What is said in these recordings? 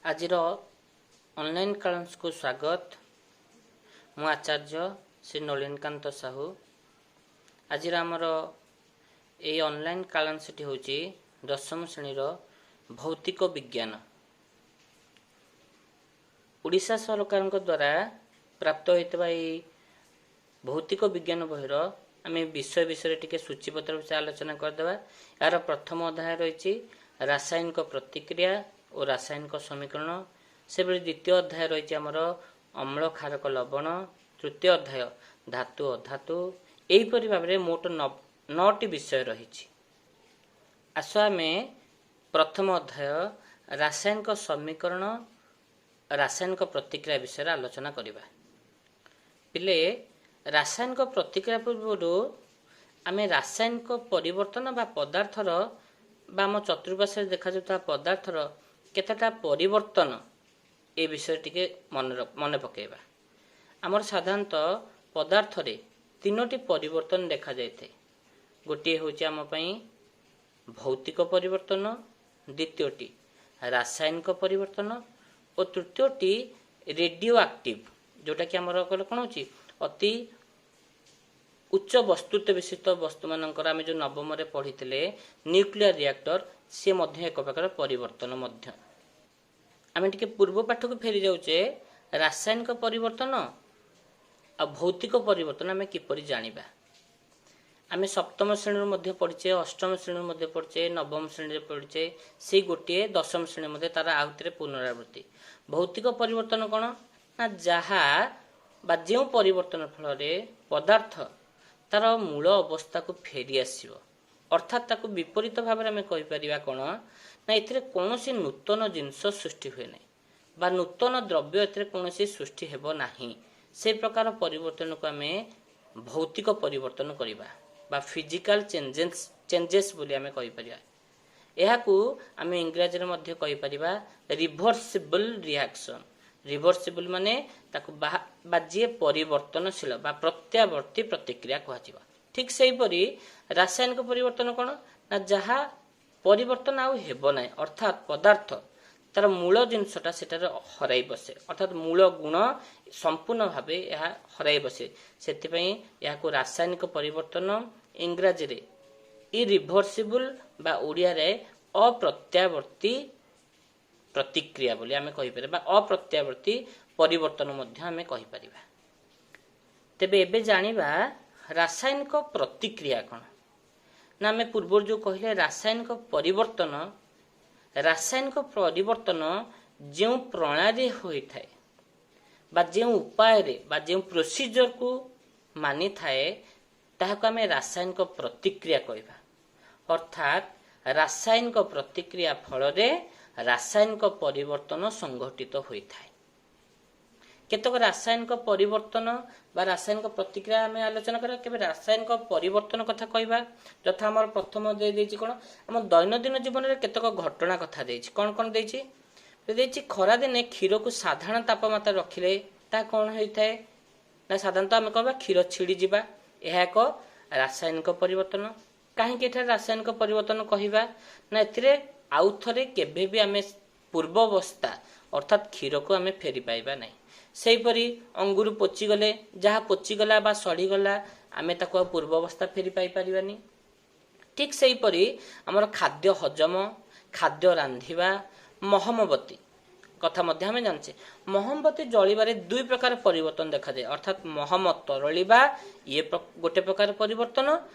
ଆଜିର ଅନଲାଇନ୍ କ୍ଲାସ୍କୁ ସ୍ୱାଗତ। ମୁଁ ଆଚାର୍ଯ୍ୟ ଶ୍ରୀ ନଳିନୀକାନ୍ତ ସାହୁ। ଆଜିର ଆମର ଏଇ ଅନଲାଇନ୍ କ୍ଲାସ୍ଟି ହେଉଛି ଦଶମ ଶ୍ରେଣୀର ଭୌତିକ ବିଜ୍ଞାନ। ଓଡ଼ିଶା ସରକାରଙ୍କ ଦ୍ୱାରା ପ୍ରାପ୍ତ ହୋଇଥିବା ଏଇ ଭୌତିକ ବିଜ୍ଞାନ ବହିର ଆମେ ବିଷୟ ବିଷୟରେ ଟିକେ ସୂଚୀପତ୍ର ବିଷୟରେ ଆଲୋଚନା କରିଦେବା। ଏହାର ପ୍ରଥମ ଅଧ୍ୟାୟ ରହିଛି ରାସାୟନିକ ପ୍ରତିକ୍ରିୟା ଓ ରାସାୟନିକ ସମୀକରଣ। ସେଭଳି ଦ୍ୱିତୀୟ ଅଧ୍ୟାୟ ରହିଛି ଆମର ଅମ୍ଳ, ଖାରକ, ଲବଣ। ତୃତୀୟ ଅଧ୍ୟାୟ ଧାତୁ, ଅଧାତୁ। ଏହିପରି ଭାବରେ ମୋଟ 9ଟି ବିଷୟ ରହିଛି। ଆସ, ଆମେ ପ୍ରଥମ ଅଧ୍ୟାୟ ରାସାୟନିକ ସମୀକରଣ, ରାସାୟନିକ ପ୍ରତିକ୍ରିୟା ବିଷୟରେ ଆଲୋଚନା କରିବା। ପିଲେ, ରାସାୟନିକ ପ୍ରତିକ୍ରିୟା ପୂର୍ବରୁ ଆମେ ରାସାୟନିକ ପରିବର୍ତ୍ତନ ବା ପଦାର୍ଥର ବା ଆମ ଚତୁଃପାର୍ଶ୍ୱରେ ଦେଖାଯାଉଥିବା ପଦାର୍ଥର କେତେଟା ପରିବର୍ତ୍ତନ, ଏ ବିଷୟରେ ଟିକେ ମନେ ପକାଇବା। ଆମର ସାଧାରଣତଃ ପଦାର୍ଥରେ ତିନୋଟି ପରିବର୍ତ୍ତନ ଦେଖାଯାଇଥାଏ। ଗୋଟିଏ ହେଉଛି ଆମ ପାଇଁ ଭୌତିକ ପରିବର୍ତ୍ତନ, ଦ୍ୱିତୀୟଟି ରାସାୟନିକ ପରିବର୍ତ୍ତନ ଓ ତୃତୀୟଟି ରେଡ଼ିଓ ଆକ୍ଟିଭ, ଯେଉଁଟାକି ଆମର କ'ଣ ହେଉଛି, ଅତି ଉଚ୍ଚ ବସ୍ତୁତ୍ୱ ବିଶିଷ୍ଟ ବସ୍ତୁମାନଙ୍କର, ଆମେ ଯେଉଁ ନବମରେ ପଢ଼ିଥିଲେ ନ୍ୟୁକ୍ଲିୟର ରିଆକ୍ଟର, ସିଏ ମଧ୍ୟ ଏକ ପ୍ରକାର ପରିବର୍ତ୍ତନ ମଧ୍ୟ। ଆମେ ଟିକେ ପୂର୍ବ ପାଠକୁ ଫେରି ଯାଉଛେ। ରାସାୟନିକ ପରିବର୍ତ୍ତନ ଆଉ ଭୌତିକ ପରିବର୍ତ୍ତନ ଆମେ କିପରି ଜାଣିବା? ଆମେ ସପ୍ତମ ଶ୍ରେଣୀରୁ ମଧ୍ୟ ପଢ଼ିଛେ, ଅଷ୍ଟମ ଶ୍ରେଣୀରୁ ମଧ୍ୟ ପଢ଼ିଛେ, ନବମ ଶ୍ରେଣୀରେ ପଢ଼ିଛେ, ସେଇ ଗୋଟିଏ ଦଶମ ଶ୍ରେଣୀ ମଧ୍ୟ ତାର ଆଉଥରେ ପୁନରାବୃତ୍ତି। ଭୌତିକ ପରିବର୍ତ୍ତନ କ'ଣ ନା ଯାହା ବା ଯେଉଁ ପରିବର୍ତ୍ତନ ଫଳରେ ପଦାର୍ଥ ତାର ମୂଳ ଅବସ୍ଥାକୁ ଫେରି ଆସିବ। ଅର୍ଥାତ୍ ତାକୁ ବିପରୀତ ଭାବରେ ଆମେ କହିପାରିବା କ'ଣ ନା ଏଥିରେ କୌଣସି ନୂତନ ଜିନିଷ ସୃଷ୍ଟି ହୁଏ ନାହିଁ ବା ନୂତନ ଦ୍ରବ୍ୟ ଏଥିରେ କୌଣସି ସୃଷ୍ଟି ହେବ ନାହିଁ। ସେ ପ୍ରକାର ପରିବର୍ତ୍ତନକୁ ଆମେ ଭୌତିକ ପରିବର୍ତ୍ତନ କରିବା ବା ଫିଜିକାଲ ଚେଞ୍ଜେସ୍ ବୋଲି ଆମେ କହିପାରିବା। ଏହାକୁ ଆମେ ଇଂରାଜୀରେ ମଧ୍ୟ କହିପାରିବା ରିଭର୍ସିବଲ୍ ରିଆକ୍ସନ୍। ରିଭର୍ସିବଲ୍ ମାନେ ତାକୁ ବା ଯିଏ ପରିବର୍ତ୍ତନଶୀଳ ବା ପ୍ରତ୍ୟାବର୍ତ୍ତୀ ପ୍ରତିକ୍ରିୟା କୁହାଯିବ। ଠିକ୍ ସେହିପରି ରାସାୟନିକ ପରିବର୍ତ୍ତନ କ'ଣ ନା ଯାହା ପରିବର୍ତ୍ତନ ଆଉ ହେବ ନାହିଁ, ଅର୍ଥାତ୍ ପଦାର୍ଥ ତାର ମୂଳ ଜିନିଷଟା ସେଠାରେ ହରାଇ ବସେ, ଅର୍ଥାତ୍ ମୂଳ ଗୁଣ ସମ୍ପୂର୍ଣ୍ଣ ଭାବେ ଏହା ହରାଇ ବସେ। ସେଥିପାଇଁ ଏହାକୁ ରାସାୟନିକ ପରିବର୍ତ୍ତନ, ଇଂରାଜୀରେ ଇରିଭର୍ସିବୁଲ୍ ବା ଓଡ଼ିଆରେ ଅପ୍ରତ୍ୟାବର୍ତ୍ତୀ ପ୍ରତିକ୍ରିୟା ବୋଲି ଆମେ କହିପାରିବା ବା ଅପ୍ରତ୍ୟାବର୍ତ୍ତୀ ପରିବର୍ତ୍ତନ ମଧ୍ୟ ଆମେ କହିପାରିବା। ତେବେ ଏବେ ଜାଣିବା ରାସାୟନିକ ପ୍ରତିକ୍ରିୟା କ'ଣ ନା ଆମେ ପୂର୍ବରୁ ଯେଉଁ କହିଲେ ରାସାୟନିକ ପରିବର୍ତ୍ତନ, ରାସାୟନିକ ପରିବର୍ତ୍ତନ ଯେଉଁ ପ୍ରଣାଳୀ ହୋଇଥାଏ ବା ଯେଉଁ ଉପାୟରେ ବା ଯେଉଁ ପ୍ରୋସିଜରକୁ ମାନିଥାଏ, ତାହାକୁ ଆମେ ରାସାୟନିକ ପ୍ରତିକ୍ରିୟା କହିବା। ଅର୍ଥାତ୍ ରାସାୟନିକ ପ୍ରତିକ୍ରିୟା ଫଳରେ ରାସାୟନିକ ପରିବର୍ତ୍ତନ ସଂଘଟିତ ହୋଇଥାଏ। କେତେକ ରାସାୟନିକ ପରିବର୍ତ୍ତନ ବା ରାସାୟନିକ ପ୍ରତିକ୍ରିୟା ଆମେ ଆଲୋଚନା କରିବା। କେବେ ରାସାୟନିକ ପରିବର୍ତ୍ତନ କଥା କହିବା। ଯଥା ଆମର ପ୍ରଥମ ଦେଇଦେଇଛି କ'ଣ, ଆମ ଦୈନନ୍ଦିନ ଜୀବନରେ କେତେକ ଘଟଣା କଥା ଦେଇଛି। କ'ଣ କ'ଣ ଦେଇଛି? ଦେଇଛି, ଖରାଦିନେ କ୍ଷୀରକୁ ସାଧାରଣ ତାପମାତ୍ରା ରଖିଲେ ତାହା କ'ଣ ହୋଇଥାଏ ନା ସାଧାରଣତଃ ଆମେ କହିବା କ୍ଷୀର ଛିଡ଼ିଯିବା। ଏହା ଏକ ରାସାୟନିକ ପରିବର୍ତ୍ତନ। କାହିଁକି ଏଠାରେ ରାସାୟନିକ ପରିବର୍ତ୍ତନ କହିବା ନା ଏଥିରେ ଆଉ ଥରେ କେବେ ବି ଆମେ ପୂର୍ବ ଅବସ୍ଥା ଅର୍ଥାତ୍ କ୍ଷୀରକୁ ଆମେ ଫେରି ପାଇବା ନାହିଁ। ସେହିପରି ଅଙ୍ଗୁର ପଚିଗଲେ, ଯାହା ପଚିଗଲା ବା ସଢ଼ିଗଲା, ଆମେ ତାକୁ ଆଉ ପୂର୍ବ ଅବସ୍ଥା ଫେରି ପାଇପାରିବାନି। ଠିକ୍ ସେହିପରି ଆମର ଖାଦ୍ୟ ହଜମ, ଖାଦ୍ୟ ରାନ୍ଧିବା, ମହମବତୀ କଥା ମଧ୍ୟ ଆମେ ଜାଣିଛେ। ମହମବତୀ ଜଳିବାରେ ଦୁଇ ପ୍ରକାର ପରିବର୍ତ୍ତନ ଦେଖାଯାଏ। ଅର୍ଥାତ୍ ମହମ ତରଳିବା ଇଏ ଗୋଟେ ପ୍ରକାର ପରିବର୍ତ୍ତନ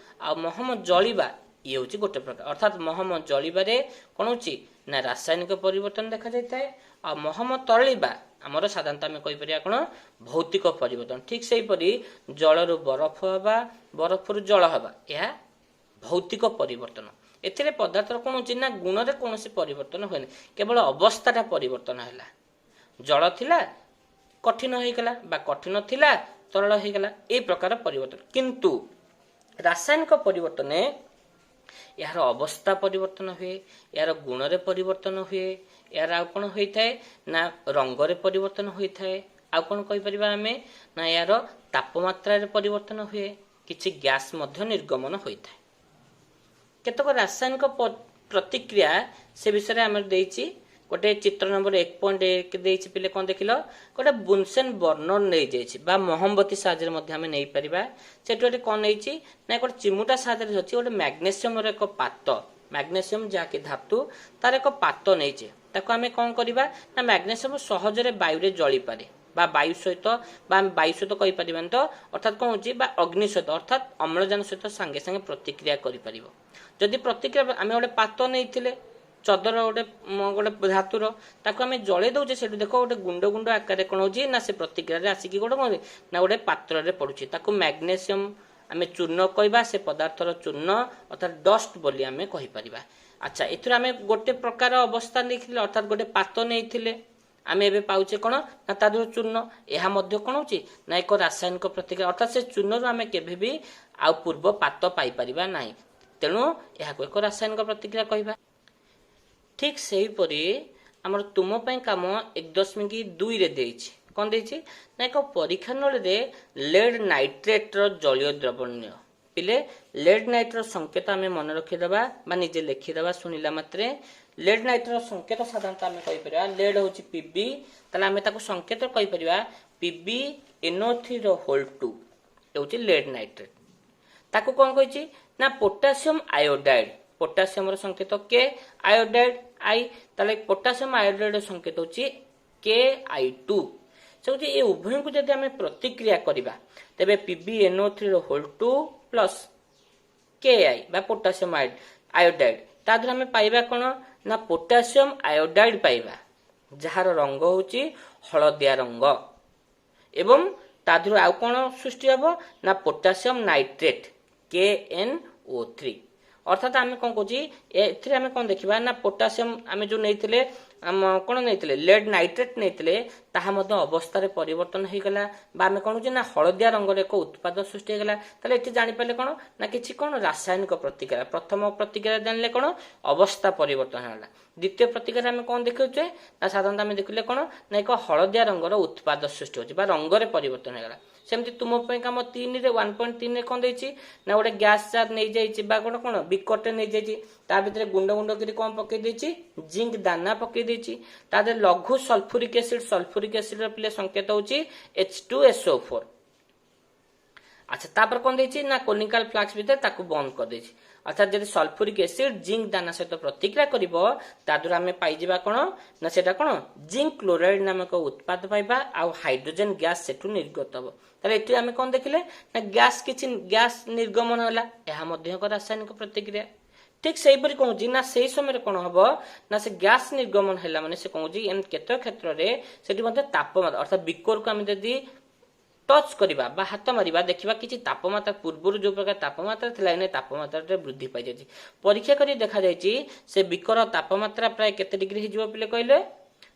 ଆଉ ମହମ ଜଳିବା ଇଏ ହେଉଛି ଗୋଟେ ପ୍ରକାର। ଅର୍ଥାତ୍ ମହମ ଜଳିବାରେ କ'ଣ ହେଉଛି ନା ରାସାୟନିକ ପରିବର୍ତ୍ତନ ଦେଖାଯାଇଥାଏ ଆଉ ମହମ ତରଳିବା ଆମର ସାଧାରଣତଃ ଆମେ କହିପାରିବା କ'ଣ, ଭୌତିକ ପରିବର୍ତ୍ତନ। ଠିକ୍ ସେହିପରି ଜଳରୁ ବରଫ ହେବା, ବରଫରୁ ଜଳ ହେବା, ଏହା ଭୌତିକ ପରିବର୍ତ୍ତନ। ଏଥିରେ ପଦାର୍ଥର କ'ଣ ହେଉଛି ନା ଗୁଣରେ କୌଣସି ପରିବର୍ତ୍ତନ ହୁଏନି, କେବଳ ଅବସ୍ଥାଟା ପରିବର୍ତ୍ତନ ହେଲା। ଜଳ ଥିଲା, କଠିନ ହେଇଗଲା ବା କଠିନ ଥିଲା, ତରଳ ହେଇଗଲା, ଏଇ ପ୍ରକାର ପରିବର୍ତ୍ତନ। କିନ୍ତୁ ରାସାୟନିକ ପରିବର୍ତ୍ତନ ଏହାର ଅବସ୍ଥା ପରିବର୍ତ୍ତନ ହୁଏ, ଏହାର ଗୁଣରେ ପରିବର୍ତ୍ତନ ହୁଏ, ଏହାର ଆଉ କ'ଣ ହୋଇଥାଏ ନା ରଙ୍ଗରେ ପରିବର୍ତ୍ତନ ହୋଇଥାଏ। ଆଉ କ'ଣ କହିପାରିବା ଆମେ ନା ଏହାର ତାପମାତ୍ରାରେ ପରିବର୍ତ୍ତନ ହୁଏ, କିଛି ଗ୍ୟାସ୍ ମଧ୍ୟ ନିର୍ଗମନ ହୋଇଥାଏ। କେତେକ ରାସାୟନିକ ପ୍ରତିକ୍ରିୟା ସେ ବିଷୟରେ ଆମର ଦେଇଛି। ଗୋଟେ ଚିତ୍ର ନମ୍ବର 1.1 ଦେଇଛି ପିଲେ, କ'ଣ ଦେଖିଲ? ଗୋଟେ ବୁନସେନ୍ ବର୍ଣ୍ଣର ନେଇଯାଇଛି ବା ମହମବତୀ ସାହାଯ୍ୟରେ ମଧ୍ୟ ଆମେ ନେଇପାରିବା। ସେଠୁ ଏଠି କ'ଣ ନେଇଛି ନା ଗୋଟେ ଚିମୁଟା ସାହାଯ୍ୟରେ ଅଛି ଗୋଟେ ମ୍ୟାଗ୍ନେସିୟମର ଏକ ପାତ, ମ୍ୟାଗ୍ନେସିୟମ ଯାହାକି ଧାତୁ, ତାର ଏକ ପାତ ନେଇଛେ। ତାକୁ ଆମେ କ'ଣ କରିବା ନା ମ୍ୟାଗ୍ନେସିୟମ ସହଜରେ ବାୟୁରେ ଜଳିପାରେ ବା ବାୟୁ ସହିତ, ବା ଆମେ ବାୟୁ ସହିତ କହିପାରିବାନି ତ, ଅର୍ଥାତ୍ କ'ଣ ହେଉଛି ବା ଅଗ୍ନି ସହିତ, ଅର୍ଥାତ୍ ଅମ୍ଳଜାନ ସହିତ ସାଙ୍ଗେ ସାଙ୍ଗେ ପ୍ରତିକ୍ରିୟା କରିପାରିବ। ଯଦି ପ୍ରତିକ୍ରିୟା, ଆମେ ଗୋଟେ ପାତ ନେଇଥିଲେ ଚଦର ଗୋଟେ ଧାତୁର, ତାକୁ ଆମେ ଜଳେଇ ଦଉଛେ, ସେଠୁ ଦେଖ ଗୋଟେ ଗୁଣ୍ଡ ଗୁଣ୍ଡ ଆକାରରେ କ'ଣ ହଉଛି ନା ସେ ପ୍ରତିକ୍ରିୟାରେ ଆସିକି ଗୋଟେ କ'ଣ ନା ଗୋଟେ ପାତ୍ରରେ ପଡୁଛି। ତାକୁ ମ୍ୟାଗ୍ନେସିୟମ ଆମେ ଚୂର୍ଣ୍ଣ କହିବା, ସେ ପଦାର୍ଥର ଚୂର୍ଣ୍ଣ ଅର୍ଥାତ୍ ଡଷ୍ଟ ବୋଲି ଆମେ କହିପାରିବା। ଆଚ୍ଛା, ଏଥିରୁ ଆମେ ଗୋଟେ ପ୍ରକାର ଅବସ୍ଥା ନେଇଥିଲେ, ଅର୍ଥାତ୍ ଗୋଟେ ପାତ ନେଇଥିଲେ, ଆମେ ଏବେ ପାଉଛେ କ'ଣ ନା ତା ଦେହରୁ ଚୂର୍ଣ୍ଣ। ଏହା ମଧ୍ୟ କ'ଣ ହଉଛି ନା ଏକ ରାସାୟନିକ ପ୍ରତିକ୍ରିୟା, ଅର୍ଥାତ୍ ସେ ଚୂର୍ଣ୍ଣରୁ ଆମେ କେବେ ବି ଆଉ ପୂର୍ବ ପାତ ପାଇପାରିବା ନାହିଁ, ତେଣୁ ଏହାକୁ ଏକ ରାସାୟନିକ ପ୍ରତିକ୍ରିୟା କହିବା। ଠିକ୍ ସେହିପରି ଆମର ତୁମ ପାଇଁ କାମ 1.2ରେ ଦେଇଛି। କ'ଣ ଦେଇଛି ନା ଏକ ପରୀକ୍ଷା ନଳୀରେ ଲେଡ୍ ନାଇଟ୍ରେଟ୍ର ଜଳୀୟ ଦ୍ରବଣ ନିଅ। ପିଲେ, ଲେଡ୍ ନାଇଟ୍ର ସଂକେତ ଆମେ ମନେ ରଖିଦେବା ବା ନିଜେ ଲେଖିଦେବା ଶୁଣିଲା ମାତ୍ରେ। ଲେଡ୍ ନାଇଟ୍ର ସଂକେତ ସାଧାରଣତଃ ଆମେ କହିପାରିବା ଲେଡ୍ ହେଉଛି ପିବି, ତାହେଲେ ଆମେ ତାକୁ ସଂକେତ କହିପାରିବା ପିବି ଏନ୍ଓ ଥ୍ରୀର ହୋଲ୍ ଟୁ ହେଉଛି ଲେଡ୍ ନାଇଟ୍ରେଟ୍। ତାକୁ କ'ଣ କହିଛି ନା ପୋଟାସିୟମ ଆୟୋଡାଇଡ୍, ପୋଟାସିୟମର ସଂକେତ କେ, ଆୟୋଡାଇଡ୍ I, ତାହେଲେ ପୋଟାସିୟମ ଆୟୋଡାଇଡ୍ ସଂକେତ ହେଉଛି କେ I two. ସେ ହେଉଛି ଏ ଉଭୟଙ୍କୁ ଯଦି ଆମେ ପ୍ରତିକ୍ରିୟା କରିବା, ତେବେ ପିବି ଏନ୍ଓ ଥ୍ରୀର whole two plus K I ବା ପୋଟାସିୟମ ଆୟୋଡାଇଡ୍, ତା ଦେହରେ ଆମେ ପାଇବା କ'ଣ ନା ପୋଟାସିୟମ ଆୟୋଡାଇଡ୍ ପାଇବା, ଯାହାର ରଙ୍ଗ ହେଉଛି ହଳଦିଆ ରଙ୍ଗ, ଏବଂ ତା ଦେହରୁ ଆଉ କ'ଣ ସୃଷ୍ଟି ହେବ ନା potassium nitrate K N O three. ଅର୍ଥାତ୍ ଆମେ କ'ଣ କହୁଛି, ଏଥିରେ ଆମେ କ'ଣ ଦେଖିବା ନା ପୋଟାସିୟମ ଆମେ ଯେଉଁ ନେଇଥିଲେ, ଆମ କ'ଣ ନେଇଥିଲେ, ଲେଡ୍ ନାଇଟ୍ରେଟ୍ ନେଇଥିଲେ, ତାହା ମଧ୍ୟ ଅବସ୍ଥାରେ ପରିବର୍ତ୍ତନ ହେଇଗଲା ବା ଆମେ କ'ଣ କହୁଛେ ନା ହଳଦିଆ ରଙ୍ଗର ଏକ ଉତ୍ପାଦ ସୃଷ୍ଟି ହେଇଗଲା। ତାହେଲେ ଏଠି ଜାଣିପାରିଲେ କ'ଣ ନା କିଛି କ'ଣ ରାସାୟନିକ ପ୍ରତିକ୍ରିୟା। ପ୍ରଥମ ପ୍ରତିକ୍ରିୟା ଜାଣିଲେ କ'ଣ ଅବସ୍ଥା ପରିବର୍ତ୍ତନ ହେଲା। ଦ୍ୱିତୀୟ ପ୍ରତିକ୍ରିୟାରେ ଆମେ କ'ଣ ଦେଖୁଛେ ନା ସାଧାରଣତଃ ଆମେ ଦେଖିଲେ କ'ଣ ନା ଏକ ହଳଦିଆ ରଙ୍ଗର ଉତ୍ପାଦ ସୃଷ୍ଟି ହେଉଛି ବା ରଙ୍ଗରେ ପରିବର୍ତ୍ତନ ହେଇଗଲା। ସେମିତି ତୁମ ପାଇଁ କାମ 3ରେ, 1.3ରେ କ'ଣ ଦେଇଛି ନା ଗୋଟେ ଗ୍ୟାସ୍ ଜାର୍ ନେଇଯାଇଛି ବା ଗୋଟେ କ'ଣ ବିକଟେ ନେଇଯାଇଛି, ତା ଭିତରେ ଗୁଣ୍ଡ ଗୁଣ୍ଡ କରି କ'ଣ ପକେଇ ଦେଇଛି, ଜିଙ୍କ ଦାନା ପକେଇ ଦେଇଛି। ତା ଦେହରେ ଲଘୁ ସଲଫୁରିକ ଏସିଡ୍, ସଲଫୁରିକ ଏସିଡ୍ର ପିଲେ ସଂକେତ ହେଉଛି H two S ଓ ଫୋର୍। ଆଚ୍ଛା, ତାପରେ କ'ଣ ଦେଇଛି ନା କୋନିକାଲ ଫ୍ଲାକ୍ସ ଭିତରେ ତାକୁ ବନ୍ଦ କରିଦେଇଛି। ଅର୍ଥାତ୍ ଯଦି ସଲଫୁରିକ ଏସିଡ୍ ଜିଙ୍କ ଦାନା ସହିତ ପ୍ରତିକ୍ରିୟା କରିବ, ତା ଦ୍ୱାରା ଆମେ ପାଇଯିବା କ'ଣ ନା ସେଟା କ'ଣ ଜିଙ୍କ କ୍ଲୋରାଇଡ୍ ନାମକ ଉତ୍ପାଦ ପାଇବା ଆଉ ହାଇଡ୍ରୋଜେନ ଗ୍ୟାସ୍ ସେଠୁ ନିର୍ଗତ ହେବ। ତାହେଲେ ଏଠି ଆମେ କ'ଣ ଦେଖିଲେ ନା ଗ୍ୟାସ୍, କିଛି ଗ୍ୟାସ୍ ନିର୍ଗମନ ହେଲା, ଏହା ମଧ୍ୟ ଏକ ରାସାୟନିକ ପ୍ରତିକ୍ରିୟା। ଠିକ୍ ସେହିପରି କ'ଣ ହଉଛି ନା ସେଇ ସମୟରେ କ'ଣ ହବ ନା ସେ ଗ୍ୟାସ୍ ନିର୍ଗମନ ହେଲା ମାନେ ସେ କ'ଣ ହଉଛି, ଏମିତି କେତେକ କ୍ଷେତ୍ରରେ ସେଠି ମଧ୍ୟ ତାପମାତ୍ରା, ଅର୍ଥାତ୍ ବିକରକୁ ଆମେ ଯଦି ଟଚ୍ କରିବା ବା ହାତ ମାରିବା, ଦେଖିବା କିଛି ତାପମାତ୍ରା ପୂର୍ବରୁ ଯେଉଁ ପ୍ରକାର ତାପମାତ୍ରା ଥିଲା ଏନେ ତାପମାତ୍ରାଟା ବୃଦ୍ଧି ପାଇଯାଇଛି। ପରୀକ୍ଷା କରି ଦେଖାଯାଇଛି ସେ ବିକର ତାପମାତ୍ରା ପ୍ରାୟ କେତେ ଡିଗ୍ରୀ ହେଇଯିବ ପିଲେ କହିଲେ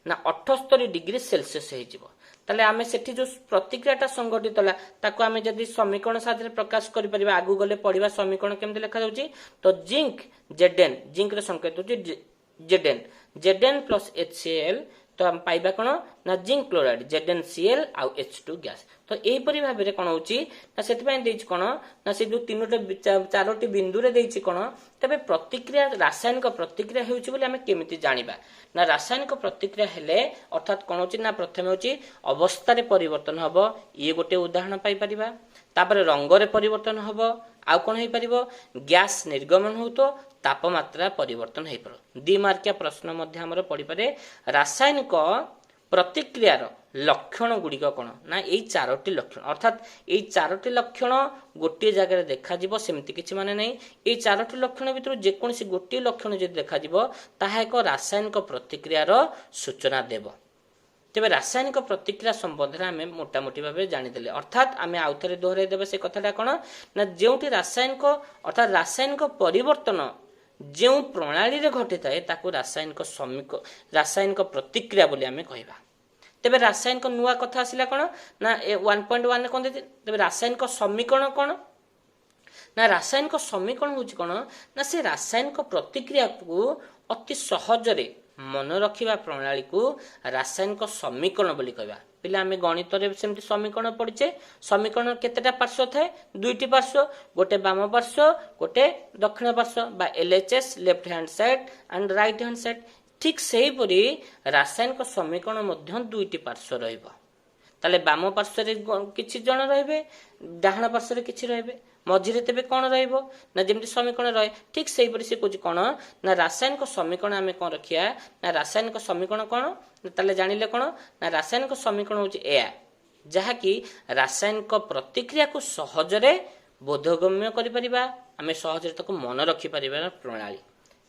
ନା 78 ଡିଗ୍ରୀ ସେଲସିୟସ ହେଇଯିବ। ତାହେଲେ ଆମେ ସେଠି ଯେଉଁ ପ୍ରତିକ୍ରିୟାଟା ସଂଘଟିତ ହେଲା ତାକୁ ଆମେ ଯଦି ସମୀକରଣ ସାହାଯ୍ୟରେ ପ୍ରକାଶ କରିପାରିବା, ଆଗକୁ ଗଲେ ପଢିବା ସମୀକରଣ କେମିତି ଲେଖାଯାଉଛି। ତ ଜିଙ୍କ ଜେଡେନ୍, ଜିଙ୍କର ସଂକେତ ହେଉଛି ଜେଡେନ୍, ଜେଡେନ୍ ପ୍ଲସ୍ ଏଚ୍ ସି ଏଲ୍, ତ ଆମେ ପାଇବା କ'ଣ ନା ଜିଙ୍କ କ୍ଲୋରାଇଡ୍ ଜେଡେନ୍ ସିଏଲ୍ ଆଉ ଏଚ୍ ଟୁ ଗ୍ୟାସ୍। ତ ଏହିପରି ଭାବରେ କ'ଣ ହଉଛି ନା ସେଥିପାଇଁ ଦେଇଛି କ'ଣ ନା ସେ ଯୋଉ ତିନୋଟି ଚାରୋଟି ବିନ୍ଦୁରେ ଦେଇଛି କ'ଣ, ତେବେ ପ୍ରତିକ୍ରିୟା ରାସାୟନିକ ପ୍ରତିକ୍ରିୟା ହେଉଛି ବୋଲି ଆମେ କେମିତି ଜାଣିବା ନା ରାସାୟନିକ ପ୍ରତିକ୍ରିୟା ହେଲେ ଅର୍ଥାତ୍ କ'ଣ ହଉଛି ନା ପ୍ରଥମେ ହେଉଛି ଅବସ୍ଥାରେ ପରିବର୍ତ୍ତନ ହବ, ଇଏ ଗୋଟେ ଉଦାହରଣ ପାଇପାରିବା। ତାପରେ ରଙ୍ଗରେ ପରିବର୍ତ୍ତନ ହବ, ଆଉ କ'ଣ ହେଇପାରିବ, ଗ୍ୟାସ୍ ନିର୍ଗମନ ହେଉଥିବ, ତାପମାତ୍ରା ପରିବର୍ତ୍ତନ ହେଇପାରିବ। 2 ମାର୍କିଆ ପ୍ରଶ୍ନ ମଧ୍ୟ ଆମର ପଡ଼ିପାରେ, ରାସାୟନିକ ପ୍ରତିକ୍ରିୟାର ଲକ୍ଷଣ ଗୁଡ଼ିକ କ'ଣ ନା ଏଇ ଚାରୋଟି ଲକ୍ଷଣ। ଅର୍ଥାତ୍ ଏଇ ଚାରୋଟି ଲକ୍ଷଣ ଗୋଟିଏ ଜାଗାରେ ଦେଖାଯିବ ସେମିତି କିଛି ମାନେ ନାହିଁ, ଏଇ ଚାରୋଟି ଲକ୍ଷଣ ଭିତରୁ ଯେକୌଣସି ଗୋଟିଏ ଲକ୍ଷଣ ଯଦି ଦେଖାଯିବ ତାହା ଏକ ରାସାୟନିକ ପ୍ରତିକ୍ରିୟାର ସୂଚନା ଦେବ। ତେବେ ରାସାୟନିକ ପ୍ରତିକ୍ରିୟା ସମ୍ବନ୍ଧରେ ଆମେ ମୋଟାମୋଟି ଭାବେ ଜାଣିଦେଲେ। ଅର୍ଥାତ୍ ଆମେ ଆଉ ଥରେ ଦୋହରାଇ ଦେବା ସେ କଥାଟା କ'ଣ ନା ଯେଉଁଠି ରାସାୟନିକ ଅର୍ଥାତ୍ ରାସାୟନିକ ପରିବର୍ତ୍ତନ ଯେଉଁ ପ୍ରଣାଳୀରେ ଘଟିଥାଏ ତାକୁ ରାସାୟନିକ ପ୍ରତିକ୍ରିୟା ବୋଲି ଆମେ କହିବା। ତେବେ ରାସାୟନିକ ନୂଆ କଥା ଆସିଲା କ'ଣ ନା 1.1 କ'ଣ ଦେଇଛି, ତେବେ ରାସାୟନିକ ସମୀକରଣ କ'ଣ ନା ରାସାୟନିକ ସମୀକରଣ ହେଉଛି କ'ଣ ନା ସେ ରାସାୟନିକ ପ୍ରତିକ୍ରିୟାକୁ ଅତି ସହଜରେ ମନେ ରଖିବା ପ୍ରଣାଳୀକୁ ରାସାୟନିକ ସମୀକରଣ ବୋଲି କହିବା। ପିଲା ଆମେ ଗଣିତରେ ସେମିତି ସମୀକରଣ ପଢିଛେ, ସମୀକରଣ କେତେଟା ପାର୍ଶ୍ୱ ଥାଏ, 2ଟି ପାର୍ଶ୍ୱ, ଗୋଟେ ବାମ ପାର୍ଶ୍ୱ ଗୋଟେ ଦକ୍ଷିଣ ପାର୍ଶ୍ୱ, ବା L H S left hand side and right hand side. ଠିକ୍ ସେହିପରି ରାସାୟନିକ ସମୀକରଣ ମଧ୍ୟ ଦୁଇଟି ପାର୍ଶ୍ୱ ରହିବ। ତାହେଲେ ବାମ ପାର୍ଶ୍ୱରେ କିଛି ଜଣ ରହିବେ, ଡାହାଣ ପାର୍ଶ୍ୱରେ କିଛି ରହିବେ, ମଝିରେ ତେବେ କ'ଣ ରହିବ ନା ଯେମିତି ସମୀକରଣ ରହେ, ଠିକ୍ ସେହିପରି ସେ କହୁଛି କ'ଣ ନା ରାସାୟନିକ ସମୀକରଣ ଆମେ କ'ଣ ରଖିବା ନା ରାସାୟନିକ ସମୀକରଣ କ'ଣ? ତାହେଲେ ଜାଣିଲେ କ'ଣ ନା ରାସାୟନିକ ସମୀକରଣ ହେଉଛି ଏୟା ଯାହାକି ରାସାୟନିକ ପ୍ରତିକ୍ରିୟାକୁ ସହଜରେ ବୋଧଗମ୍ୟ କରିପାରିବା, ଆମେ ସହଜରେ ତାକୁ ମନେ ରଖିପାରିବାର ପ୍ରଣାଳୀ।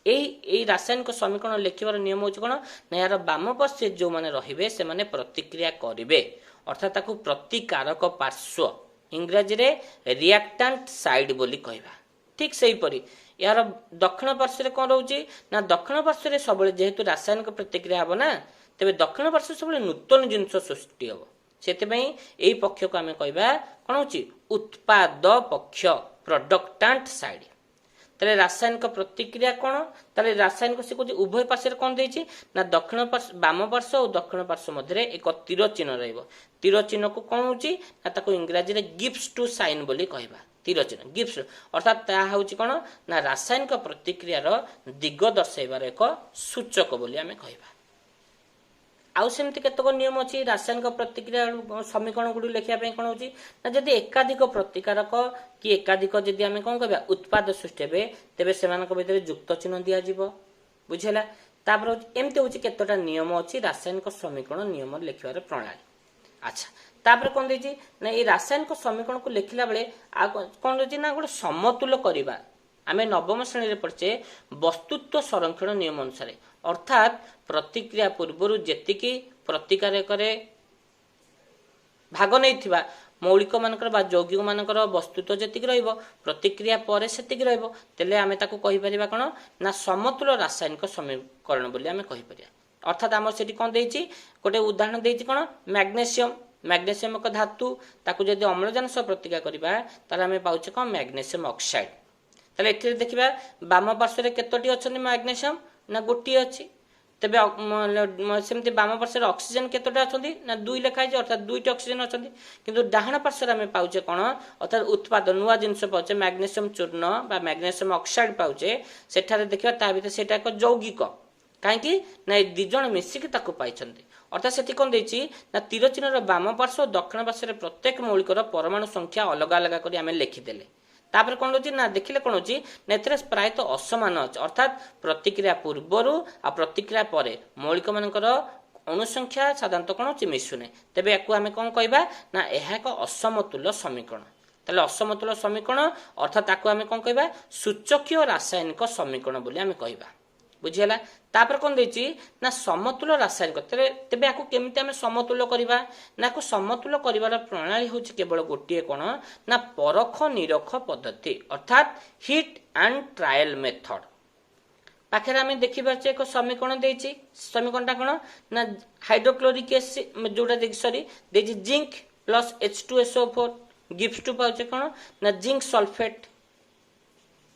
ଏଇ ରାସାୟନିକ ସମୀକରଣ ଲେଖିବାର ନିୟମ ହେଉଛି କ'ଣ ନା ଏହାର ବାମ ପାର୍ଶ୍ୱରେ ଯେଉଁମାନେ ରହିବେ ସେମାନେ ପ୍ରତିକ୍ରିୟା କରିବେ, ଅର୍ଥାତ୍ ତାକୁ ପ୍ରତିକାରକ ପାର୍ଶ୍ୱ, ଇଂରାଜୀରେ ରିଆକ୍ଟାଣ୍ଟ ସାଇଡ୍ ବୋଲି କହିବା। ଠିକ୍ ସେହିପରି ଏହାର ଦକ୍ଷିଣ ପାର୍ଶ୍ୱରେ କ'ଣ ରହୁଛି ନା ଦକ୍ଷିଣ ପାର୍ଶ୍ୱରେ ସବୁବେଳେ ଯେହେତୁ ରାସାୟନିକ ପ୍ରତିକ୍ରିୟା ହେବ ନା, ତେବେ ଦକ୍ଷିଣ ପାର୍ଶ୍ୱରେ ସବୁବେଳେ ନୂତନ ଜିନିଷ ସୃଷ୍ଟି ହେବ। ସେଥିପାଇଁ ଏଇ ପକ୍ଷକୁ ଆମେ କହିବା କ'ଣ ହେଉଛି ଉତ୍ପାଦ ପକ୍ଷ, ପ୍ରଡକ୍ଟାଣ୍ଟ ସାଇଡ୍। ତାହେଲେ ରାସାୟନିକ ପ୍ରତିକ୍ରିୟା କ'ଣ? ତାହେଲେ ରାସାୟନିକ ସେ କହୁଛି ଉଭୟ ପାର୍ଶ୍ୱରେ କ'ଣ ଦେଇଛି ନା ଦକ୍ଷିଣ ପାର୍ଶ୍ୱ, ବାମ ପାର୍ଶ୍ୱ ଓ ଦକ୍ଷିଣ ପାର୍ଶ୍ୱ ମଧ୍ୟରେ ଏକ ତୀର ଚିହ୍ନ ରହିବ। ତୀର ଚିହ୍ନକୁ କ'ଣ ହେଉଛି ନା ତାକୁ ଇଂରାଜୀରେ ଗିଭ୍ସ ଟୁ ସାଇନ୍ ବୋଲି କହିବା। ତୀର ଚିହ୍ନ ଗିଭ୍ସ, ଅର୍ଥାତ୍ ତାହା ହେଉଛି କ'ଣ ନା ରାସାୟନିକ ପ୍ରତିକ୍ରିୟାର ଦିଗ ଦର୍ଶାଇବାର ଏକ ସୂଚକ ବୋଲି ଆମେ କହିବା। ଆଉ ସେମିତି କେତେକ ନିୟମ ଅଛି ରାସାୟନିକ ପ୍ରତିକ୍ରିୟା ସମୀକରଣ ଗୁଡ଼ିକ ଲେଖିବା ପାଇଁ। କ'ଣ ହେଉଛି ନା ଯଦି ଏକାଧିକ ପ୍ରତିକାରକ କି ଏକାଧିକ ଯଦି ଆମେ କ'ଣ କହିବା ଉତ୍ପାଦ ସୃଷ୍ଟି ହେବେ, ତେବେ ସେମାନଙ୍କ ଭିତରେ ଯୁକ୍ତ ଚିହ୍ନ ଦିଆଯିବ। ବୁଝିହେଲା? ତାପରେ ହେଉଛି ଏମିତି ହେଉଛି କେତେଟା ନିୟମ ଅଛି ରାସାୟନିକ ସମୀକରଣ ନିୟମ ଲେଖିବାର ପ୍ରଣାଳୀ। ଆଚ୍ଛା, ତାପରେ କ'ଣ ଦେଇଛି ନା ଏଇ ରାସାୟନିକ ସମୀକରଣକୁ ଲେଖିଲା ବେଳେ ଆଉ କ'ଣ ରହିଛି ନା ଗୋଟେ ସମତୁଲ କରିବା। ଆମେ ନବମ ଶ୍ରେଣୀରେ ପଢିଛେ ବସ୍ତୁତ୍ୱ ସଂରକ୍ଷଣ ନିୟମ ଅନୁସାରେ, ଅର୍ଥାତ୍ ପ୍ରତିକ୍ରିୟା ପୂର୍ବରୁ ଯେତିକି ପ୍ରତିକାରକରେ ଭାଗ ନେଇଥିବା ମୌଳିକ ମାନଙ୍କର ବା ଯୌଗିକ ମାନଙ୍କର ବସ୍ତୁତ୍ୱ ଯେତିକି ରହିବ, ପ୍ରତିକ୍ରିୟା ପରେ ସେତିକି ରହିବ। ତେଲେ ଆମେ ତାକୁ କହିପାରିବା କ'ଣ ନା ସମତୁଲ ରାସାୟନିକ ସମୀକରଣ ବୋଲି ଆମେ କହିପାରିବା। ଅର୍ଥାତ୍ ଆମର ସେଠି କ'ଣ ଦେଇଛି, ଗୋଟେ ଉଦାହରଣ ଦେଇଛି କ'ଣ ମ୍ୟାଗ୍ନେସିୟମ। ମ୍ୟାଗ୍ନେସିୟମ ଏକ ଧାତୁ, ତାକୁ ଯଦି ଅମ୍ଳଜାନ ସହ ପ୍ରତିକ୍ରିୟା କରିବା ତାହେଲେ ଆମେ ପାଉଛେ କ'ଣ ମ୍ୟାଗ୍ନେସିୟମ ଅକ୍ସାଇଡ୍। ତାହେଲେ ଏଥିରେ ଦେଖିବା ବାମ ପାର୍ଶ୍ୱରେ କେତୋଟି ଅଛନ୍ତି ମ୍ୟାଗ୍ନେସିୟମ ନା ଗୋଟିଏ ଅଛି। ତେବେ ସେମିତି ବାମ ପାର୍ଶ୍ୱରେ ଅକ୍ସିଜେନ କେତୋଟି ଅଛନ୍ତି ନା 2 ଲେଖା ହେଇଛି, ଅର୍ଥାତ୍ 2ଟି ଅକ୍ସିଜେନ ଅଛନ୍ତି। କିନ୍ତୁ ଡାହାଣ ପାର୍ଶ୍ୱରେ ଆମେ ପାଉଛେ କ'ଣ, ଅର୍ଥାତ୍ ଉତ୍ପାଦ ନୂଆ ଜିନିଷ ପାଉଛେ ମ୍ୟାଗ୍ନେସିୟମ ଚୂର୍ଣ୍ଣ ବା ମ୍ୟାଗ୍ନେସିୟମ ଅକ୍ସାଇଡ୍ ପାଉଛେ। ସେଠାରେ ଦେଖିବା ତା ଭିତରେ ସେଇଟା ଏକ ଯୌଗିକ, କାହିଁକି ନା ଏ 2 ଜଣ ମିଶିକି ତାକୁ ପାଇଛନ୍ତି। ଅର୍ଥାତ୍ ସେଠି କ'ଣ ଦେଇଛି ନା ତୀର ଚିହ୍ନର ବାମ ପାର୍ଶ୍ୱ ଓ ଦକ୍ଷିଣ ପାର୍ଶ୍ୱରେ ପ୍ରତ୍ୟେକ ମୌଳିକର ପରମାଣୁ ସଂଖ୍ୟା ଅଲଗା ଅଲଗା କରି ଆମେ ଲେଖିଦେଲେ। ତାପରେ କ'ଣ ରହୁଛି ନା ଦେଖିଲେ କ'ଣ ହେଉଛି ନା ଏଥିରେ ପ୍ରାୟତଃ ଅସମାନ ଅଛି, ଅର୍ଥାତ୍ ପ୍ରତିକ୍ରିୟା ପୂର୍ବରୁ ଆଉ ପ୍ରତିକ୍ରିୟା ପରେ ମୌଳିକ ମାନଙ୍କର ଅଣୁସଂଖ୍ୟା ସାଧାରଣତଃ କ'ଣ ହେଉଛି ମିଶୁନାହିଁ। ତେବେ ୟାକୁ ଆମେ କ'ଣ କହିବା ନା ଏହା ଏକ ଅସମତୁଲ ସମୀକରଣ। ତାହେଲେ ଅସମତୁଲ ସମୀକରଣ ଅର୍ଥାତ୍ ତାକୁ ଆମେ କ'ଣ କହିବା ସୂଚକୀୟ ରାସାୟନିକ ସମୀକରଣ ବୋଲି ଆମେ କହିବା। ବୁଝିହେଲା? ତାପରେ କ'ଣ ଦେଇଛି ନା ସମତୁଲ ରାସାୟନିକ। ତେବେ ୟାକୁ କେମିତି ଆମେ ସମତୁଲ କରିବା ନା ୟାକୁ ସମତୁଲ କରିବାର ପ୍ରଣାଳୀ ହେଉଛି କେବଳ ଗୋଟିଏ, କ'ଣ ନା ପରଖ ନିରଖ ପଦ୍ଧତି, ଅର୍ଥାତ୍ ହିଟ୍ ଆଣ୍ଡ ଟ୍ରାଏଲ ମେଥଡ। ପାଖରେ ଆମେ ଦେଖିପାରୁଛେ ଏକ ସମୀକରଣ ଦେଇଛି। ସମୀକରଣଟା କ'ଣ ନା ହାଇଡ୍ରୋକ୍ଲୋରିକ ଏସିଡ୍ ଯୋଉଟା ସରି ଦେଇଛି zinc plus H2SO4 gives to ପାଉଛେ କ'ଣ ନା ଜିଙ୍କ ସଲଫେଟ୍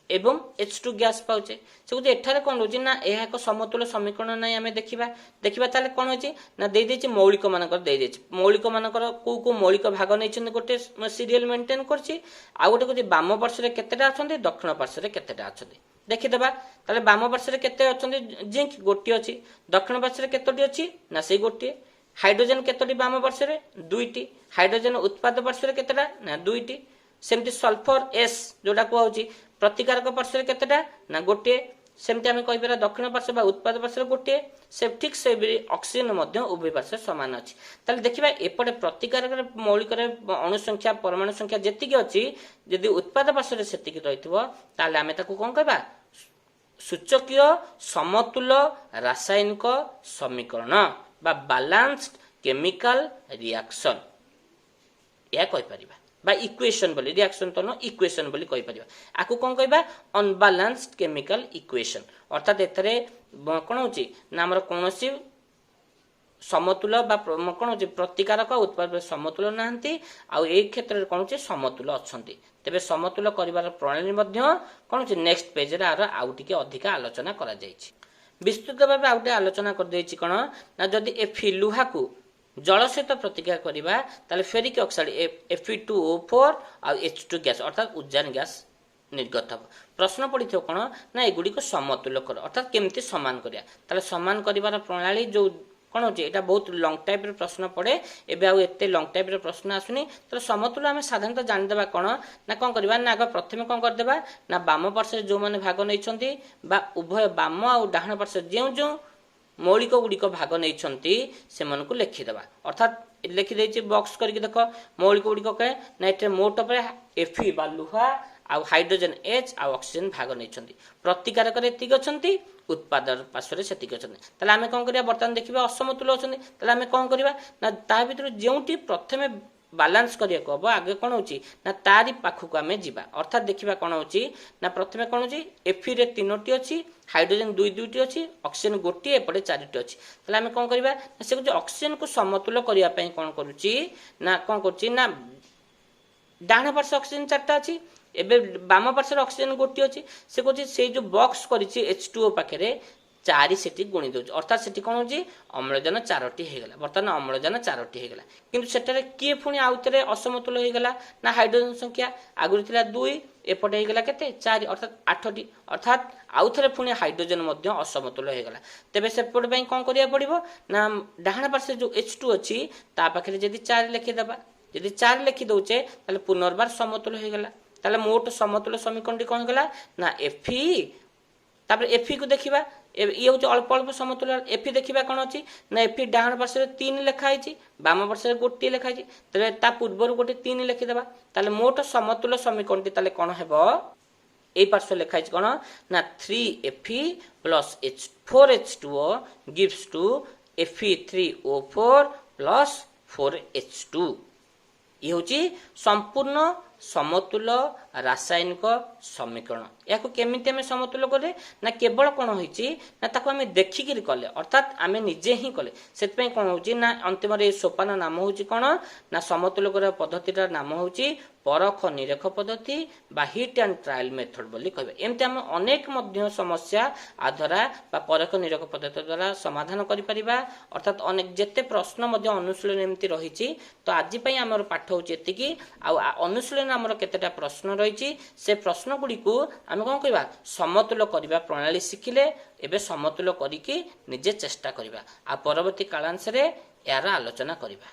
ଏବଂ H2 gas ପାଉଛେ। ସେ କହୁଛି ଏଠାରେ କ'ଣ ରହୁଛି ନା ଏହା ଏକ ସମତୁଲ ସମୀକରଣ ନାହିଁ। ଆମେ ଦେଖିବା ତାହେଲେ କ'ଣ ହେଇଛି ନା ଦେଇଦେଇଛି ମୌଳିକ ମାନଙ୍କର ଦେଇଦେଇଛି ମୌଳିକ ମାନଙ୍କର କୋଉ କୋଉ ମୌଳିକ ଭାଗ ନେଇଛନ୍ତି ଗୋଟେ ସିରିଏଲ ମେଣ୍ଟେନ୍ କରିଛି। ଆଉ ଗୋଟେ କହୁଛି ବାମ ପାର୍ଶ୍ୱରେ କେତେଟା ଅଛନ୍ତି, ଦକ୍ଷିଣ ପାର୍ଶ୍ୱରେ କେତେଟା ଅଛନ୍ତି ଦେଖିଦେବା। ତାହେଲେ ବାମ ପାର୍ଶ୍ୱରେ କେତେ ଅଛନ୍ତି ଜିଙ୍କ ଗୋଟିଏ ଅଛି, ଦକ୍ଷିଣ ପାର୍ଶ୍ୱରେ କେତୋଟି ଅଛି ନା ସେଇ ଗୋଟିଏ। ହାଇଡ୍ରୋଜେନ କେତୋଟି ବାମ ପାର୍ଶ୍ୱରେ 2ଟି, ହାଇଡ୍ରୋଜେନ ଉତ୍ପାଦ ପାର୍ଶ୍ୱରେ କେତେଟା ନା 2ଟି। ସେମିତି ସଲଫର ଏସ୍ ଯୋଉଟା କୁହାହଉଛି ପ୍ରତିକାରକ ପାର୍ଶ୍ୱରେ କେତେଟା ନା ଗୋଟିଏ। ସେମିତି ଆମେ କହିପାରିବା ଦକ୍ଷିଣ ପାର୍ଶ୍ୱ ବା ଉତ୍ପାଦ ପାର୍ଶ୍ୱରେ ଗୋଟିଏ। ସେ ଠିକ୍ ସେହିପରି ଅକ୍ସିଜେନ ମଧ୍ୟ ଉଭୟ ପାର୍ଶ୍ୱରେ ସମାନ ଅଛି। ତାହେଲେ ଦେଖିବା ଏପଟେ ପ୍ରତିକାରକରେ ମୌଳିକରେ ଅଣୁସଂଖ୍ୟା ପରମାଣୁ ସଂଖ୍ୟା ଯେତିକି ଅଛି, ଯଦି ଉତ୍ପାଦ ପାର୍ଶ୍ୱରେ ସେତିକି ରହିଥିବ ତାହେଲେ ଆମେ ତାକୁ କ'ଣ କହିବା ସୂଚକୀୟ ସମତୁଲ ରାସାୟନିକ ସମୀକରଣ ବା ବାଲାନ୍ସଡ କେମିକାଲ ରିଆକ୍ସନ ଏହା କହିପାରିବା, ବା ଇକ୍ୱେସନ ବୋଲି, ରିଆକ୍ସନ ତ ନୁହଁ ଇକ୍ୱେସନ ବୋଲି କହିପାରିବା। ଆକୁ କ'ଣ କହିବା ଅନବାଲାନ୍ସଡ କେମିକାଲ ଇକ୍ୱେସନ। ଅର୍ଥାତ୍ ଏଥିରେ କ'ଣ ହେଉଛି ନା ଆମର କୌଣସି ସମତୁଲ ବା କ'ଣ ହେଉଛି ପ୍ରତିକାରକ ଉତ୍ପାଦ ସମତୁଲ ନାହାନ୍ତି, ଆଉ ଏଇ କ୍ଷେତ୍ରରେ କ'ଣ ହେଉଛି ସମତୁଲ ଅଛନ୍ତି। ତେବେ ସମତୁଲ କରିବାର ପ୍ରଣାଳୀ ମଧ୍ୟ କ'ଣ ହେଉଛି ନେକ୍ସଟ ପେଜରେ ଆର ଆଉ ଟିକେ ଅଧିକା ଆଲୋଚନା କରାଯାଇଛି। ବିସ୍ତୃତ ଭାବେ ଆଉ ଟିକେ ଆଲୋଚନା କରିଦେଇଛି କ'ଣ ନା ଯଦି ଏଫି ଲୁହାକୁ ଜଳ ସହିତ ପ୍ରତିକ୍ରିୟା କରିବା ତାହେଲେ ଫେରିକ୍ ଅକ୍ସାଇଡ୍ Fe2O4 ଆଉ H2 gas ଅର୍ଥାତ୍ ଉଜାନ ଗ୍ୟାସ୍ ନିର୍ଗତ ହେବ। ପ୍ରଶ୍ନ ପଡ଼ିଥିବ କ'ଣ ନା ଏଗୁଡ଼ିକ ସମତୁଲ କର, ଅର୍ଥାତ୍ କେମିତି ସମାନ କରିବା। ତାହେଲେ ସମାନ କରିବାର ପ୍ରଣାଳୀ ଯେଉଁ କ'ଣ ହେଉଛି, ଏଇଟା ବହୁତ ଲଙ୍ଗ ଟାଇପ୍ର ପ୍ରଶ୍ନ ପଡ଼େ, ଏବେ ଆଉ ଏତେ ଲଙ୍ଗ ଟାଇପ୍ର ପ୍ରଶ୍ନ ଆସୁନି। ତାହେଲେ ସମତୁଲ ଆମେ ସାଧାରଣତଃ ଜାଣିଦେବା କ'ଣ ନା କ'ଣ କରିବା ନା ଆଗ ପ୍ରଥମେ କ'ଣ କରିଦେବା ନା ବାମ ପାର୍ଶ୍ୱରେ ଯେଉଁମାନେ ଭାଗ ନେଇଛନ୍ତି ବା ଉଭୟ ବାମ ଆଉ ଡାହାଣ ପାର୍ଶ୍ୱରେ ଯେଉଁ ଯେଉଁ ମୌଳିକ ଗୁଡ଼ିକ ଭାଗ ନେଇଛନ୍ତି ସେମାନଙ୍କୁ ଲେଖିଦେବା। ଅର୍ଥାତ୍ ଲେଖିଦେଇଛି ବକ୍ସ କରିକି ଦେଖ, ମୌଳିକ ଗୁଡ଼ିକ କହେ ନା ଏଥିରେ ମୋଟ ଉପରେ ଏଫି ବା ଲୁହା ଆଉ ହାଇଡ୍ରୋଜେନ୍ ଏଚ୍ ଆଉ ଅକ୍ସିଜେନ୍ ଭାଗ ନେଇଛନ୍ତି। ପ୍ରତିକାରକରେ ଏତିକି ଅଛନ୍ତି, ଉତ୍ପାଦ ପାର୍ଶ୍ୱରେ ସେତିକି ଅଛନ୍ତି। ତାହେଲେ ଆମେ କ'ଣ କରିବା? ବର୍ତ୍ତମାନ ଦେଖିବା ଅସମତୁଲ ଅଛନ୍ତି। ତାହେଲେ ଆମେ କ'ଣ କରିବା ନା ତା ଭିତରୁ ଯେଉଁଠି ପ୍ରଥମେ ବାଲାନ୍ସ କରିବାକୁ ହବ, ଆଗେ କ'ଣ ହେଉଛି ନା ତାରି ପାଖକୁ ଆମେ ଯିବା। ଅର୍ଥାତ୍ ଦେଖିବା କ'ଣ ହେଉଛି ନା ପ୍ରଥମେ କ'ଣ ହେଉଛି, ଏଫିରେ 3ଟି ଅଛି, ହାଇଡ୍ରୋଜେନ୍ 2 2ଟି ଅଛି, ଅକ୍ସିଜେନ୍ ଗୋଟିଏ, ଏପଟେ 4ଟି ଅଛି। ତାହେଲେ ଆମେ କ'ଣ କରିବା ନା ସେ କହୁଛି ଅକ୍ସିଜେନ୍କୁ ସମତୁଲ କରିବା ପାଇଁ କ'ଣ କରୁଛି ନା କ'ଣ କରୁଛି ନା ଡାହାଣ ପାର୍ଶ୍ୱ ଅକ୍ସିଜେନ୍ 4ଟା ଅଛି, ଏବେ ବାମ ପାର୍ଶ୍ୱରେ ଅକ୍ସିଜେନ୍ ଗୋଟିଏ ଅଛି। ସେ କହୁଛି ସେଇ ଯେଉଁ ବକ୍ସ କରିଛି ଏଚ୍ ଟୁ ଓ ପାଖରେ 4 ସେଠି ଗୁଣି ଦେଉଛି, ଅର୍ଥାତ୍ ସେଠି କ'ଣ ହେଉଛି ଅମ୍ଳଜାନ 4ଟି ହେଇଗଲା। ବର୍ତ୍ତମାନ ଅମ୍ଳଜାନ 4ଟି ହେଇଗଲା, କିନ୍ତୁ ସେଠାରେ କିଏ ପୁଣି ଆଉଥରେ ଅସମତୁଲ ହେଇଗଲା ନା ହାଇଡ୍ରୋଜେନ୍ ସଂଖ୍ୟା ଆଗରୁ ଥିଲା 2, ଏପଟେ ହେଇଗଲା କେତେ 4, ଅର୍ଥାତ୍ 8ଟି। ଅର୍ଥାତ୍ ଆଉଥରେ ପୁଣି ହାଇଡ୍ରୋଜେନ୍ ମଧ୍ୟ ଅସମତୁଲ ହେଇଗଲା। ତେବେ ସେପଟେ ପାଇଁ କ'ଣ କରିବାକୁ ପଡ଼ିବ ନା ଡାହାଣ ପାର୍ଶ୍ୱରେ ଯେଉଁ ଏଚ୍ ଟୁ ଅଛି ତା ପାଖରେ ଯଦି 4 ଲେଖିଦେବା, ଯଦି 4 ଲେଖି ଦେଉଛେ ତାହେଲେ ପୁନର୍ବାର ସମତୁଲ ହେଇଗଲା। ତାହେଲେ ମୋଟ ସମତୁଲ ସମୀକରଣଟି କ'ଣ ହେଇଗଲା ନା ଏଫି, ତାପରେ ଏଫିକୁ ଦେଖିବା, ଇଏ ହେଉଛି ଅଳ୍ପ ଅଳ୍ପ ସମତୁଲ। ଏଫି ଦେଖିବା କ'ଣ ଅଛି ନା ଏଫି ଡାହାଣ ପାର୍ଶ୍ୱରେ 3 ଲେଖା ହେଇଛି, ବାମ ପାର୍ଶ୍ୱରେ 1 ଲେଖା ହେଇଛି, ତେବେ ତା ପୂର୍ବରୁ ଗୋଟେ 3 ଲେଖିଦେବା। ତାହେଲେ ମୋଟ ସମତୁଲ ସମୀକରଣଟି ତାହେଲେ କ'ଣ ହେବ? ଏଇ ପାର୍ଶ୍ୱ ଲେଖା ହେଇଛି କ'ଣ ନା 3 ଏଫି plus H 4 H two ଓ ଗିଭ୍ସ ଟୁ ଏଫି 3 ଓ 4 ପ୍ଲସ୍ 4 ଏଚ୍ ଟୁ। ଇଏ ହେଉଛି ସମ୍ପୂର୍ଣ୍ଣ ସମତୁଲ ରାସାୟନିକ ସମୀକରଣ। ଏହାକୁ କେମିତି ଆମେ ସମତୁଲ କଲେ ନା କେବଳ କ'ଣ ହେଇଛି ନା ତାକୁ ଆମେ ଦେଖିକିରି କଲେ, ଅର୍ଥାତ୍ ଆମେ ନିଜେ ହିଁ କଲେ। ସେଥିପାଇଁ କ'ଣ ହେଉଛି ନା ଅନ୍ତିମରେ ଏ ସୋପାନ ନାମ ହେଉଛି କ'ଣ ନା ସମତୁଲ କରିବା ପଦ୍ଧତିର ନାମ ହେଉଛି ପରଖ ନିରଖ ପଦ୍ଧତି ବା ହିଟ୍ ଆଣ୍ଡ ଟ୍ରାଏଲ୍ ମେଥଡ଼ ବୋଲି କହିବା। ଏମିତି ଆମେ ଅନେକ ମଧ୍ୟ ସମସ୍ୟା ଆ ଦ୍ୱାରା ବା ପରଖ ନିରଖ ପଦ୍ଧତି ଦ୍ୱାରା ସମାଧାନ କରିପାରିବା। ଅର୍ଥାତ୍ ଅନେକ ଯେତେ ପ୍ରଶ୍ନ ମଧ୍ୟ ଅନୁଶୀଳନ ଏମିତି ରହିଛି। ତ ଆଜି ପାଇଁ ଆମର ପାଠ ହେଉଛି ଏତିକି। ଆଉ ଅନୁଶୀଳନ ଆମର କେତେଟା ପ୍ରଶ୍ନ ରହିଛି, ସେ ପ୍ରଶ୍ନ ଗୁଡ଼ିକୁ ଆମେ କ'ଣ କରିବା, ସମତୁଲ କରିବା ପ୍ରଣାଳୀ ଶିଖିଲେ, ଏବେ ସମତୁଲ କରିକି ନିଜେ ଚେଷ୍ଟା କରିବା ଆଉ ପରବର୍ତ୍ତୀ କାଳାଂଶରେ ଏହାର ଆଲୋଚନା କରିବା।